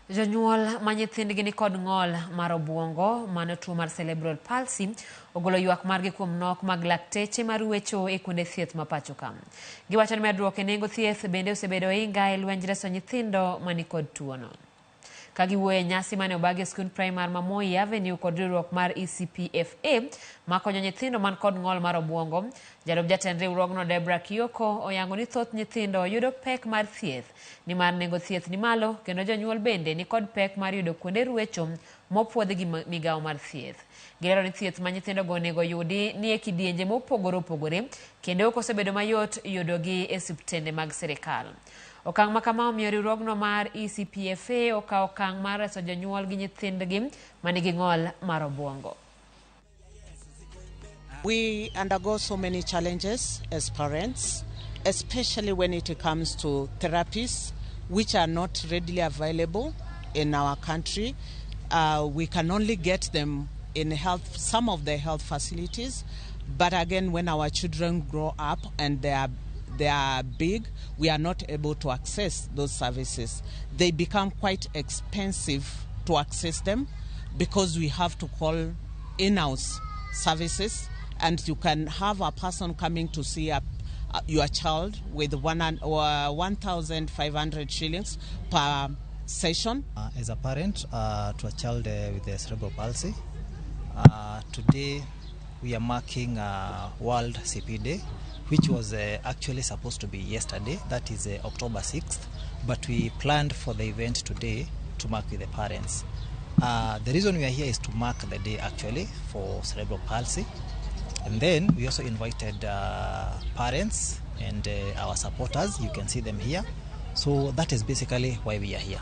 Jonyuol ma nyithindgi ni kod ng'ol mar obuongo mano tuo mar cerebral palsy ogolo ywak margi kuom nok mag lakteche maruecho e kuonde thieth ma pacho ka. Giwacho ni medruok e nengo thieth bende osebedo ohinga e lwenj reso nyithindo mani kod tuono. Ka giwuoyo e nyasi mane obagi e skund primar ma Moi Avenue kod riwruok mar ECPFA makonyo nyithindo man kod ng'ol mar obuongo, jalup jatend riwruogno Debra Kioko oyango ni thoth nyithindo yudo pek mar thieth nimar nengo thieth ni malo kendo jonyuol bende ni kod pek mar yudo kuonde ruecho mopuodhi gi migawo mar thieth. Gilero ni thieth ma nyithindogo onego yudi ni e kidienje mopogore opogore kendo ok osebedo mayot yudogi e osiptende mag sirikal. Okang' ma kama omiyo riwruogno mar ECPFA okawo okang' mar reso jonyuol gi nyithindgi manigi ng'ol mar obuongo. We undergo so many challenges as parents, especially when it comes to therapies which are not readily available in our country. We can only get them in health, some of the health facilities, but again, when our children grow up and they are big, we are not able to access those services. They become quite expensive to access them because we have to call in-house services, and you can have a person coming to see your child with one and, 1,500 shillings per session. As a parent to a child with a cerebral palsy, today we are marking World CP Day, which was actually supposed to be yesterday, that is October 6th, but we planned for the event today to mark with the parents. The reason we are here is to mark the day actually for cerebral palsy. And then we also invited parents and our supporters. You can see them here. So that is basically why we are here.